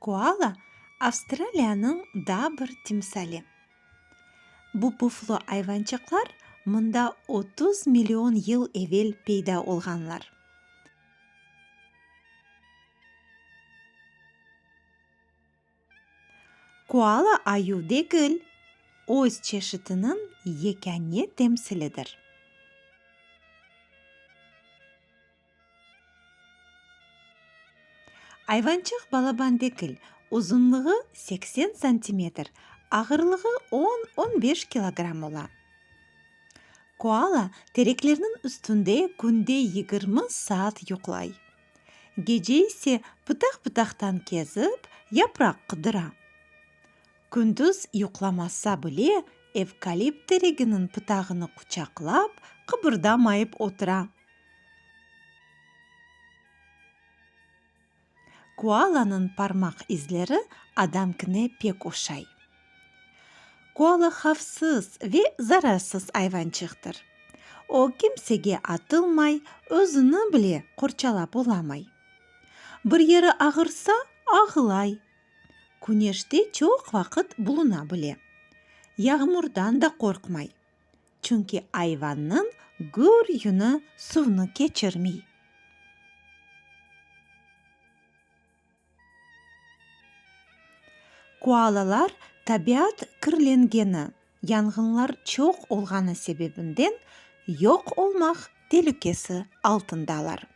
Koala, Avstraliyanıñ daa bir timsali. Bu puflu ayvançıqlar mında 30 million yıl evel peyda olğanlar. Koala ayuv degil, öz çeşitiniñ yekâne temsilidir. Ayvançıq balaban degil, uzunlığı 80 santimetr, ağırlığı on, 15 kilogramm ola. Koala tereklerniñ üstünde künde 20 saat yuqlay. Gece ise pıtaq-pıtaqtan kezip, yapraq qıdıra. Kündüz yuqlamasa bile, evkalipt tereginiñ pıtağını quçaqlap, qıbırdamayıp otura. Koalanıñ parmaq izleri adamkine pek oşay. Koala havfsız ve zararsız ayvançıqtır. O, kimsege atılmay, özüni bile qorçalap olamay. Bir yeri ağırsa, ağlay. Küneşte çoq vaqıt buluna bile. Yağmurdan da qorqmay. Çünki ayvannıñ gür yünü suvnı keçirmey. Koalalar tabiat kirlengeni, yanğınlar çoq olğanı sebebinden yoq olmaq telükesi altındalar.